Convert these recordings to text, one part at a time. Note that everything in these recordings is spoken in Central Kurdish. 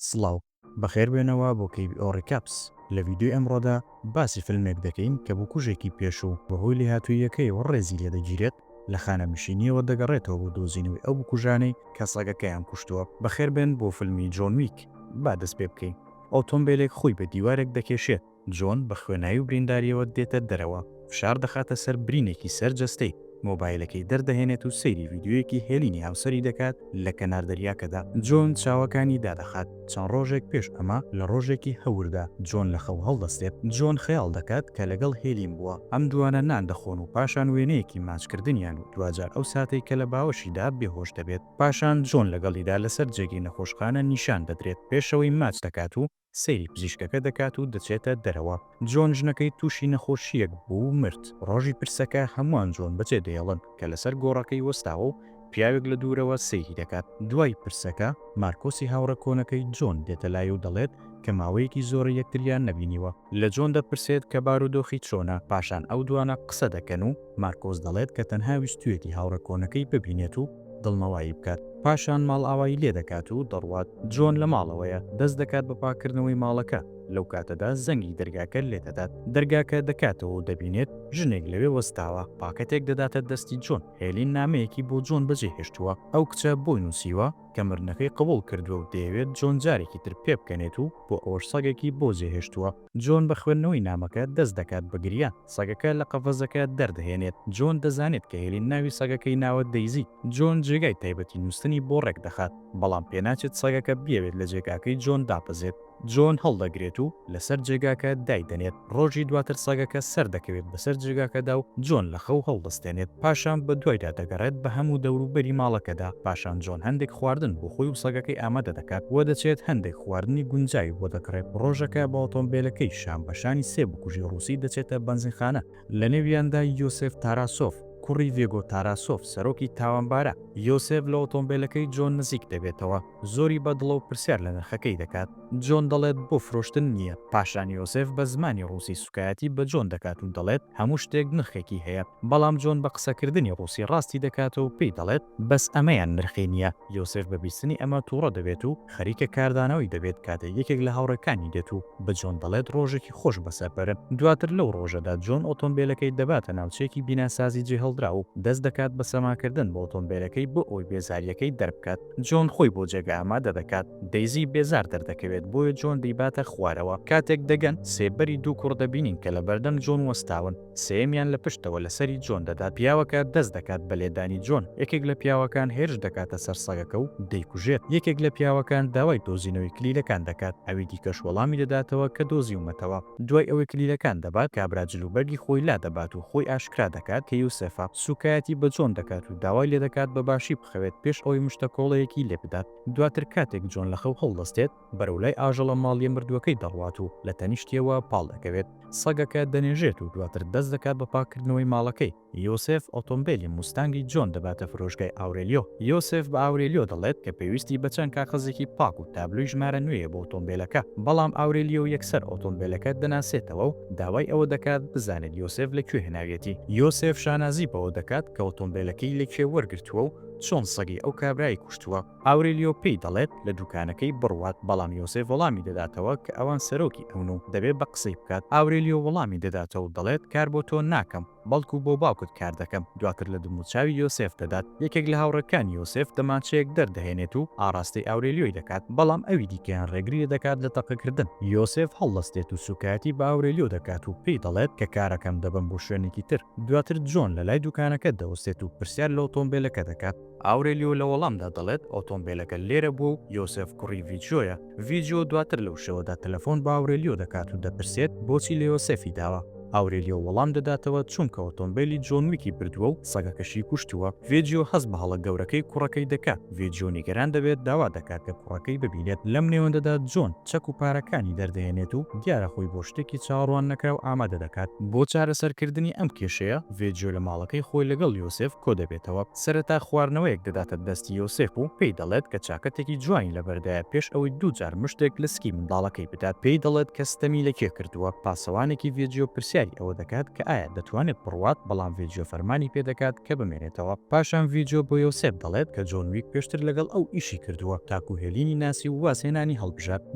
سڵاو، بەخێربێنەوە بۆ KBO Recaps، لە ڤیدیۆی ئەمڕۆدا باسی فیلمێک دەکەین کە بکوژێکی پێشوو بەهۆی لێهاتووییەکەیەوە ڕێزی لێدەگیرێت، لە خانەنشینییەوە دەگەڕێتەوە بۆ دۆزینەوەی ئەو بکوژانەی کە سەگەکەیان کوشتووە. بەخێربێن بۆ فیلمی جۆن ویک، با دەست پێ بکەین. ئۆتۆمبێلێک خۆی بە دیوارێک دەکێشێت، جۆن بە خوێناوی و بریندارییەوە دێتە دەرەوە، فشار دەخاتە سەر برینێکی سەر جەستەی، مۆبایلەکەی دەردەهێنێت و سەیری ڤیدیۆیەکی هێلینی هاوسەری دەکات لە کەنار دەریاکەدا. جۆن چاوەکانی دادەخات. چەند ڕۆژێک پێش ئەمە، لە ڕۆژێکی هەوردا، جۆن لە خەو هەڵدەستێت. جۆن خەیاڵ دەکات کە لەگەڵ هێلین بووە. ئەم دووانە نان دەخۆن و پاشان وێنەیەکی ماچکردنیان و دواجار ئەو ساتەی کە لە باوەشیدا بێهۆش دەبێت. پاشان جۆن لەگەڵیدا لەسەر جێگەی نەخۆشخانە نیشان دەدرێت. پێشەوەی ماچ دەکات و سەیری پزیشکەکە دەکات و دەچێتە دەرەوە. جۆن ژنەکەی تووشی نەخۆشییەک بوو و مرد. ڕۆژی پرسەکە هەمووان جۆن بەجێ دەهێڵن کە لەسەر گۆڕەکەی وەستاوە و پیاوێک لە دوورەوە سەیری دەکات. دوای پرسەکە مارکۆسی هاوڕێ کۆنەکەی جۆن دێتە لای و دەڵێت کە ماوەیەکی زۆرە یەکتریان نەبینیوە. لە جۆن دەپرسێت کە بارودۆخی چۆنە، پاشان ئەو دوانە قسە دەکەن و مارکۆس دەڵێت کە تەنها ویستویەتی هاوڕێ کۆنەکەی ببینێت و دڵنەوایی بکات. پاشان ماڵئاوایی لێدەکات و دەڕوات. جۆن لە ماڵەوەیە، دەست دەکات بە پاککردنەوەی ماڵەکە، لەو کاتەدا زەنگی دەرگاکە لێدەدات. دەرگاکە دەکاتەوە و دەبینێت ژنێک لەوێ وەستاوە، پاکەتێک دەداتە دەستی جۆن. هێلین نامەیەکی بۆ جۆن بەجێهێشتووە، ئەو کچە بۆی نووسیوە کە مردنەکەی قبوڵ کردووە و دەیەوێت جۆن جارێکی تر پێبکەنێت و بۆ ئەوەش سەگێکی بۆ جێهێشتووە. جۆن بە خوێندنەوەی نامەکە دەست دەکات بە گریان، سەگەکە لە قەفەزەکە دەردەهێنێت، جۆن دەزانێت کە هێلین ناوی سەگەکەی ناوە دەیزی، جۆن جێگای تایبەتی نووستنی بۆ ڕێک دەخات، بەڵام پێناچێت سەگەکە بیەوێت لە جێگاکەی جۆن دابەزێت. جۆن هەڵدەگرێت و لەسەر جێگاکە دایدەنێت، ڕۆژی دواتر سەگەکە سەردەکەوێت بەسەر جێگاکەدا و جۆن لە خەو هەڵدەستێنێت، پاشان بە دوایدا دەگەڕێت بە هەموو دەوروبەری ماڵەکەدا، پاشان جۆن هەندێک خواردن بۆ خۆی و سەگەکەی ئامادە دەکات و دەچێت هەندێک خواردنی گونجاوی بۆ دەکڕێت، ڕۆژەکە بە ئۆتۆمبێلەکەی شان بە شانی سێ بکوژی ڕووسی دەچێتە بەنزینخانە، لەنێویاندا یۆسێف تاراسۆف، کوڕی ڤێگۆ تاراسۆف، سەرۆکی تاوانبارە. یۆسێف لە ئۆتۆمبێلەکەی جۆن نزیک دەبێتەوە، زۆری بە دڵە و پرسیار لە نرخەکەی دەکات. جۆن دەڵێت بۆ فرۆشتن نییە. پاشان یۆسێف بە زمانی ڕووسی سوکایەتی بە جۆن دەکات و دەڵێت هەموو شتێک نرخێکی هەیە. بەڵام جۆن بە قسەکردنی ڕووسی ڕاستی دەکاتەوە و پێی دەڵێت بەس ئەمەیان نرخی نییە. یۆسێف بە بیستنی ئەمە تووڕە دەبێت و خەریکە کاردانەوەی دەبێت کاتێک یەکێک لە هاوڕێکانی دێت و بە جۆن دەڵێت ڕۆژێکی خۆش بەسەر بەرن. دواتر لەو ڕۆژەدا جۆن ئۆتۆمبێلەکەی دەباتە ناوچەیەکی بیناسازی جێهێڵدراو و دەست دەکات بە سەماکردن بە ئۆتۆمبێلەکەی بۆ ئەوەی بێزارییەکەی دەربکات. جۆن خۆی بۆ جێگا ئامادە دەکات. دەیزی بێزار دەردەکەوێت بۆیە جۆن دەیباتە خوارەوە. کاتێک دەگەن، سێبەری دوو کوڕ دەبینین کە لەبەردەم جۆن وەستاون. سێیەمیان لە پشتەوە لە سەری جۆن دەدات، پیاوەکە دەست دەکات بە لێدانی جۆن، یەکێک لە پیاوەکان هێرش دەکاتە سەر سەگەکە و دەیکوژێت، یەکێک لە پیاوەکان داوای دۆزینەوەی کلیلەکان دەکات، ئەوی دیکەش وەڵامی دەداتەوە کە دۆزیومەتەوە. دوای ئەوەی کلیلەکان دەبات، کابرا جلوبەرگی خۆی لادەبات و خۆی ئاشکرا دەکات کە یوسێفە، سوکایەتی بە جۆن دەکات و داوای لێدەکات بە باشی بخەوێت پێش ئەوەی مشتەکۆڵەیەکی لێبدات، دواتر کاتێک جۆن لە خەو هەڵدەستێت، بەرەو لای ئاژەڵە ماڵییە مردووەکەی دەڕوات و لە تەنیشتیەوە پاڵ دەکەوێت. سەگەکە دەنێژێت و دواتر دەست دەکات بە پاککردنەوەی ماڵەکەی. یۆسێف ئۆتۆمبێلی موستانگی جۆن دەباتە فرۆشگای ئاورێلیۆ. یۆسێف بە ئاورێلیۆ دەڵێت کە پێویستی بە چەند کاخەزێکی پاک و تابلۆی ژمارە نوێیە بۆ ئۆتۆمبێلەکە. بەڵام ئاورێلیۆ یەکسەر ئۆتۆمبێلەکە دەناسێتەوە و داوای ئەوە دەکات بزانێت یۆسێف لە کوێ هێناویەتی. یۆسێف شانازی بەوە دەکات کە ئۆتۆمبێلەکەی لە کوێ وەرگرتووە و چۆن سەگی ئەو کابرای کوشتووە. ئاورێلیۆ پێی دەڵێت لە دوکانەکەی بڕوات، بەڵام یۆسێف وەڵامی دەداتەوە کە ئەوان سەرۆکی ئەون و دەبێت بە قسەی بکات. ئاورێلیۆ وەڵامی دەداتەوە و دەڵێت کار بۆ تۆ ناکەم، بەڵکو بۆ باوکت کار دەکەم. دواتر لە دموچاوی یۆسێف دەدات. یەکێک لە هاوڕێکانی یۆسێف دەمانچەیەک دەردەهێنێت و ئاڕاستەی ئاورێلیۆی دەکات، بەڵام ئەوی دیکەیان ڕێگری لێدەکات لە تەقەکردن. یۆسێف هەڵدەستێت و سوکایەتی بە ئاورێلیۆ دەکات و پێی دەڵێت کە کارەکەم دەبەم بۆ شوێنێکی تر. دواتر جۆن لە لای دوکانەکە دەوەستێت و پرسیار لە ئۆتۆمبێلەکە دەکات. ئاورێلیۆ لە وەڵامدا دەڵێت ئۆتۆمبێلەکە لێرە بووە و یۆسێف کوڕی ڤیجیۆیە. ڤیجیۆ دواتر لەو شەوەدا تەلەفۆن بۆ ئاورێلیۆ دەکات و دەپرسێت بۆچی لە یۆسێفی داوە. ئاورێلیۆ وەڵام دەداتەوە چونکە ئۆتۆمبێلی جۆن ویکی بردووە و سەگەکەشی کوشتووە. ڤیجیۆ هەست بە هەڵە گەورەکەی کوڕەکەی دەکات. ڤیجیۆ نیگەران دەبێت داوا دەکات کە کوڕەکەی ببینێت. لەم نێوەندەدا جۆن چەک و پارەکانی دەردەهێنێت و دیارە خۆی بۆ شتێکی چاوەڕوان نەکراو ئامادە دەکات. بۆ چارەسەرکردنی ئەم کێشەیە ڤیجیۆ لە ماڵەکەی خۆی لەگەڵ یۆسێف کۆدەبێتەوە. سەرەتا خواردنەوەیەک دەداتە دەستی یۆسێف و پێی دەڵێت کە چاکەتێکی جوانی لەبەردایە پێش ئەوەی دووجار مشتێک لە سکی منداڵەکەی بدات. پێی دەڵێت کە ستەمی لە کێ کردووە. پاسەوانێکی ڤێجیۆ پرسیاری. پرسیاری ئەوە دەکات کە ئایا دەتوانێت بڕوات، بەڵام ڤێجیۆ فەرمانی پێدەکات کە بمێنێتەوە. پاشان ڤیجۆ بۆ یۆسێف دەڵێت کە جۆن ویک پێشتر لەگەڵ ئەو ئیشی کردووە تاکو هێلینی ناسی و وازهێنانی هەڵبژارد.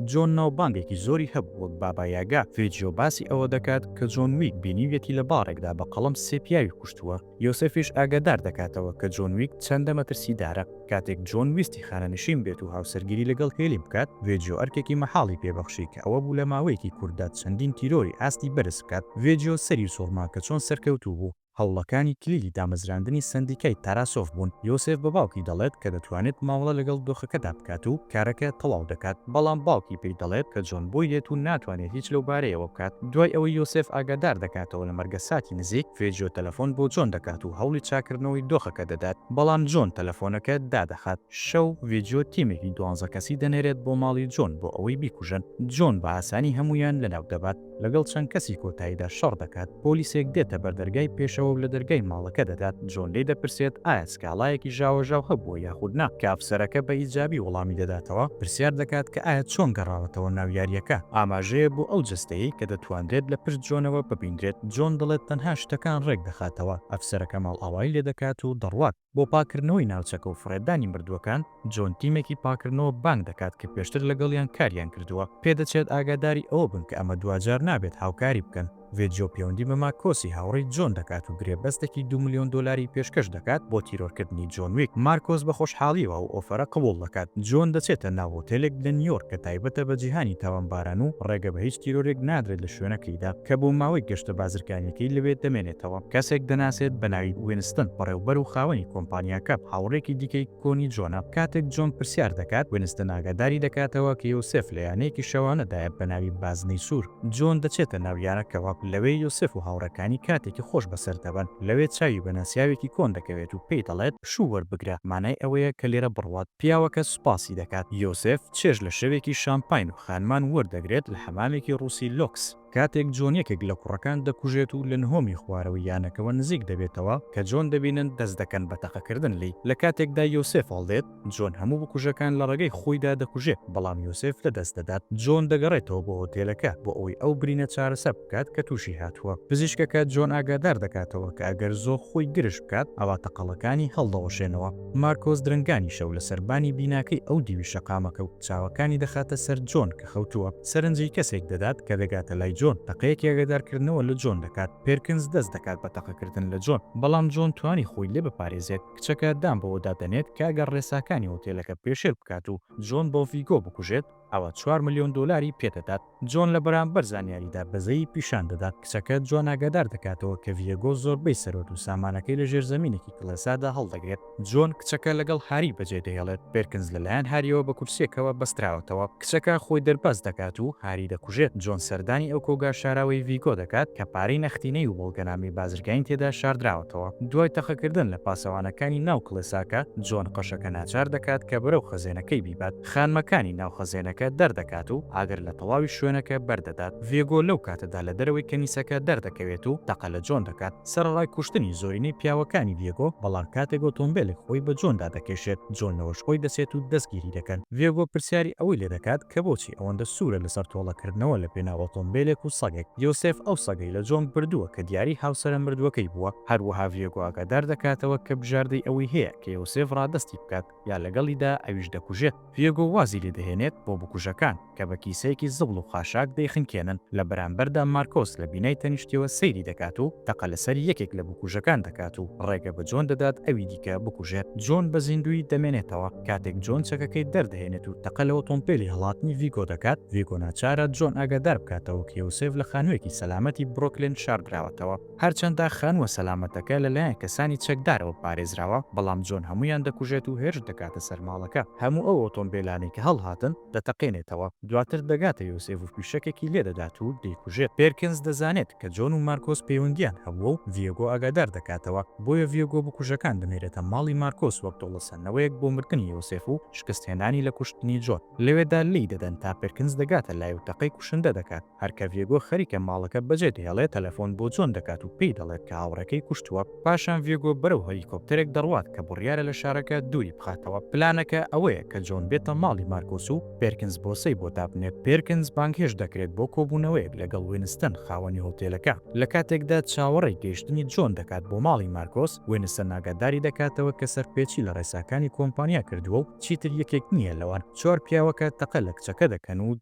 جۆن ناوبانگێکی زۆری هەبوو وەک بابا یاگا. ڤیجیۆ باسی ئەوە دەکات کە جۆن ویک بینیویەتی لە باڕێکدا بە قەڵەم سێ پیاوی کوشتووە. یۆسێفیش ئاگادار دەکاتەوە کە جۆن ویک چەندە مەترسیدارە. کاتێک جۆن ویستی خانەنشین بێت و هاوسەرگیری لەگەڵ هێلین بکات، ڤێجیۆ ئەرکێکی مەحاڵی پێ بەخشی کە ئەوە بوو لە ماوەیەکی کورتدا چەندین تیرۆری ئاستی بەرز بکات. ڤێجیۆ سەری سوڕما کە چۆن سەرکەوتوو بوو. هەوڵەکانی کلیلی دامەزراندنی سەندیکای تاراسۆف بوون. یۆسێف بە باوکی دەڵێت کە دەتوانێت مامەڵە لەگەڵ دۆخەکەدا بکات و کارەکە تەواو دەکات، بەڵام باوکی پێی دەڵێت کە جۆن بۆی دێت و ناتوانێت هیچ لەو بارەیەوە بکات. دوای ئەوەی یۆسێف ئاگادار دەکاتەوە لە مەرگەساتی نزیک، ڤێجیۆ تەلەفۆن بۆ جۆن دەکات و هەوڵی چاککردنەوەی دۆخەکە دەدات، بەڵام جۆن تەلەفۆنەکە دادەخات. شەو، ڤێجیۆ تیمێکی دوانزە کەسی دەنێرێت بۆ ماڵی جۆن بۆ ئەوەی بیکوژن. جۆن بە ئاسانی هەموویان لەناو دەبات. لەگەڵ چەند کەسی کۆتاییدا شەڕ دەکات. پۆلیسێک دێتە بەردەرگای پێشەوە و لە دەرگای ماڵەکە دەدات. جۆن لێی دەپرسێت ئایا سکاڵایەکی ژاوەژاو هەبووە یاخود نا؟ کە ئەفسەرەکە بە ئیجابی وەڵامی دەداتەوە، پرسیار دەکات کە ئایا چۆن گەڕاوەتەوە ناو یارییەکە. ئاماژەیە بۆ ئەو جەستەیەی کە دەتوانرێت لە پشت جۆنەوە ببینرێت. جۆن دەڵێت تەنها شتەکان ڕێک دەخاتەوە. ئەفسەرەکە ماڵئاوایی لێدەکات و دەڕوات. بۆ پاککردنەوەی ناوچەکە و فڕێدانی مردووەکان، جۆن تیمێکی پاککردنەوە بانگ دەکات کە پێشتر لەگەڵیان کاریان کردووە. پێدەچێت ئاگاداری ئەوە بن کە ئەمە دواجار نابێت هاوکاری بکەن. ڤێجیۆ پەیوەندی بە مارکۆسی هاوڕێی جۆن دەکات و گرێبەستێکی دوو ملیۆن دۆلاری پێشکەش دەکات بۆ تیرۆرکردنی جۆن ویک. مارکۆس بە خۆشحاڵییەوە ئەو ئۆفەرە قبوڵ دەکات. جۆن دەچێتە ناو هۆتێلێک لە نیویۆرک کە تایبەتە بە جیهانی تاوانباران و ڕێگە بە هیچ تیرۆرێک نادرێت لە شوێنەکەیدا کە بۆ ماوەی گەشتە بازرگانییەکەی لەوێ دەمێنێتەوە. کەسێک دەناسێت بە ناوی وینستن، بەڕێوبەر و خاوەنی کۆمپانیاکە، هاوڕێکی دیکەی کۆنی جۆنە. کاتێک جۆن پرسیار دەکات، وینستن ئاگاداری دەکاتەوە کە یۆسێف لە یانەیەکی شەوانەدایە بە ناوی بازنەی سوور. جۆن دەچێتە ناو یانەکەوە، لەوێ یۆسێف و هاوڕێکانی کاتێکی خۆش بەسەر دەبەن. لەوێ چاوی بە ناسیاوێکی کۆن دەکەوێت و پێی دەڵێت، پشوو وەربگرە، مانای ئەوەیە کە لێرە بڕوات. پیاوەکە سوپاسی دەکات. یۆسێف چێژ لە شەوێکی شامپاین و خانمان وەردەگرێت لە حەمامێکی ڕووسی لۆکس. کاتێک جۆن یەکێک لە کوڕەکان دەکوژێت و لە نهۆمی خوارەوەی یانەکەوە نزیک دەبێتەوە، کە جۆن دەبینن دەست دەکەن بە تەقەکردن لێی. لە کاتێکدا یۆسێف هەڵدێت، جۆن هەموو بکوژەکان لە ڕێگەی خۆیدا دەکوژێت، بەڵام یۆسێف لەدەست دەدات. جۆن دەگەڕێتەوە بۆ هۆتێلەکە بۆ ئەوەی ئەو برینە چارەسەر بکات کە تووشی هاتووە. پزیشکەکە جۆن ئاگادار دەکاتەوە کە ئەگەر زۆر خۆی گرژ بکات، ئەوا تەقەڵەکانی هەڵدەوەشێنەوە. مارکۆس درەنگانی شەو لە سەربانی بیناکەی ئەو دیوی شەقامەکە و چاوەکانی دەخاتە سەر جۆن کە خەوتووە. سەرنجی کەسێک دەدات کە دەگاتە لای جۆن، تەقەیەکی ئاگادارکردنەوە لە جۆن دەکات. پێرکنز دەست دەکات بە تەقەکردن لە جۆن، بەڵام جۆن توانی خۆی لێ بپارێزێت. کچەکە دان بەوەدا دەنێت کە ئەگەر ڕێساکانی هۆتێلەکە پێشێل بکات و جۆن بۆ ڤیگۆ بکوژێت، ئەوا چوار ملیۆن دۆلاری پێدەدات. جۆن لە بەرامبەر زانیاریدا بەزەیی پیشان دەدات. کچەکە جۆن ئاگادار دەکاتەوە کە ڤیێگۆ زۆربەی سەروەت و سامانەکەی لە ژێرزەمینێکی کڵێسادا هەڵدەگرێت. جۆن کچەکە لەگەڵ هاری بەجێدەهێڵێت. پێرکنز لەلایەن هاریەوە بە کورسییەکەوە بەستراوەتەوە. کچەکە خۆی دەرباز دەکات و هاری دەکوژێت. جۆن سەردانی ئەو کۆگا شاراوەی ڤیگۆ دەکات کە پارەی نەختینەی و بەڵگەنامەی بازرگانی تێدا شاردراوەتەوە. دوای تەقەکردن لە پاسەوانەکانی ناو کڵێساکە، جۆن قەشەکە ناچار دەکات کە بەرەو خەزێنەکەی بیبات. خانمەکانی ناو خەزێنەکە دەردەکات و ئاگر لە تەواوی شوێنەکە بەردەدات. ڤیگۆ لەو کاتەدا لە دەرەوەی کەنیسەکە دەردەکەوێت و تەقە لە جۆن دەکات. سەرەڕای کوشتنی زۆرینەی پیاوەکانی ڤیێگۆ، بەڵام کاتێک ئۆتۆمبێلێک خۆی بە جۆندا دەکێشێت، جۆن لەوەش خۆی دەچێت و دەستگیری دەکەن. ڤیێگۆ پرسیاری ئەوەی لێدەکات کە بۆچی ئەوەندە سوورە لەسەر تۆڵەکردنەوە لە پێناو ئۆتۆمبێلێک و سەگێک. یۆسێف ئەو سەگەی لە جۆن بردووە کە دیاری هاوسەرە مردووەکەی بووە. هەروەها ڤیێگۆ ئاگادار دەکاتەوە کە بژاردەی ئەوەی هەیە کە یۆسێف ڕادەستی بکات یا لەگەڵیدا ئەویش دەکوژێت. ڤیێگۆ وازی لێ دەهێنێت بۆ بکوژەکان، کە بە کیسەیەکی زبڵ و خاشاک دەیخنکێنن، لە بەرامبەردا مارکۆس لە بینای تەنیشتیەوە سەیری دەکات و تەقە لەسەر یەکێک لە بکوژەکان دەکات و ڕێگە بە جۆن دەدات ئەوی دیکە بکوژێت. جۆن بە زیندوویی دەمێنێتەوە. کاتێک جۆن چەکەکەی دەردەهێنێت و تەقە لە ئۆتۆمبێلی هەڵاتنی ڤیگۆ دەکات، ڤیگۆ ناچارە جۆن ئاگادار بکاتەوە کە یۆسێف لە خانوویەکی سەلامەتی برۆکلن شاردراوەتەوە. هەرچەندە خانووە سەلامەتەکە لەلایەن کەسانی چەکدارەوە پارێزراوە، بەڵام جۆن هەموویان دەکوژێت و هێرش دەکاتە سەر ماڵەکە. هەموو ئەو ئۆتۆمبێلانەی کە هەڵهاتن، دەتەقێنێتەوە. دواتر دەگاتە یۆسێف و فیشەکێکی لێدەدات و دەیکوژێت. پێرکنز دەزانێت کە جۆن و مارکۆس پەیوەندییان هەبووە و ڤیێگۆ ئاگادار دەکاتەوە. بۆیە ڤیێگۆ بکوژەکان دەنێرێتە ماڵی مارکۆس وەک تۆڵەسەندنەوەیەک بۆ مردنی یۆسێف و شکستهێنانی لە کوشتنی جۆن. لەوێدا لێی دەدەن تا پێرکنز دەگاتە لای و تەقەی کوشندە دەکات. هەر کە ڤیێگۆ خەریکە ماڵەکە بەجێ دەهێڵێت تەلەفۆن بۆ جۆن دەکات و پێی دەڵێت کە هاوڕێکەی کوشتووە. پاشان ڤیێگۆ بەرەو هەلیکۆپتەرێک دەڕوات کە بڕیارە لە شارەکە دووری بخاتەوە. پلانەکە ئەوەیە کە جۆن بێتە ماڵی مارکۆس و پێرکنز بۆسەی بۆ دابنێت. پێرکنز بانگهێشت. بانگهێشت دەکرێت بۆ کۆبوونەوەیەک لەگەڵ وینستن خاوەنی هۆتێلەکە. لە کاتێکدا چاوەڕێی گەیشتنی جۆن دەکات بۆ ماڵی مارکۆس، وینستن ئاگاداری دەکاتەوە کە سەرپێچی لە ڕێساکانی کۆمپانیا کردووە و چیتر یەکێک نییە لەوان. چوار پیاوەکە تەقە لە کچەکە دەکەن و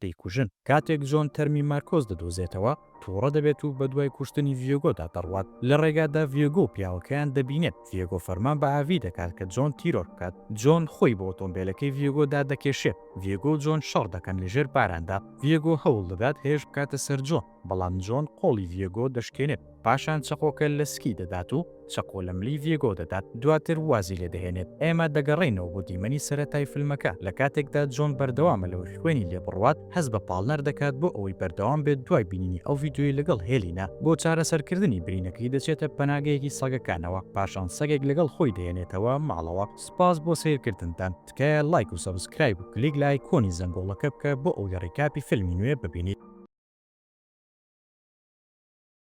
دەیکوژن. کاتێک جۆن تەرمی مارکۆس دەدۆزێتەوە، تووڕە دەبێت و بەدوای کوشتنی ڤیێگۆدا دەڕوات. لە ڕێگادا ڤیێگۆ و پیاوەکەیان دەبینێت. ڤیێگۆ فەرمان بە ئاڤی دەکات کە جۆن تیرۆر بکات. جۆن خۆی بە ئۆتۆمبێلەکەی ڤیێگۆدا دەکێشێت. ڤیێگۆ و جۆن شەڕ دەکەن لەژێر باراندا. ڤیێگۆ هەوڵ دەدات هێرش بکاتە سەر جۆن، بەڵام جۆن قۆڵی ڤیێگۆ دەشکێنێت. پاشان چەقۆکە لە سکی دەدات و چەقۆ لە ملی ڤیێگۆ دەدات، دواتر وازی لێ دەهێنێت. ئێمە دەگەڕێینەوە بۆ دیمەنی سەرەتای فیلمەکە، لە کاتێکدا جۆن بەردەوامە لەوەی خوێنی لێ بڕوات، هەست بە پاڵنەر دەکات بۆ ئەوەی بەردەوام بێت دوای بینینی ئەو ڤیدیۆیەی لەگەڵ هێلینا، بۆ چارەسەرکردنی برینەکەی دەچێتە پەناگەیەکی سەگەکانەوە، پاشان سەگێک لەگەڵ خۆی دەهێنێتەوە ماڵەوە. سوپاس بۆ سەیرکردنتان، تکایە ڵایک و subscribe و کلیک لە ئایکۆنی زەنگۆڵەکە بکە بۆ ئەوەی recap ی فیلمی نوێ ببینیت.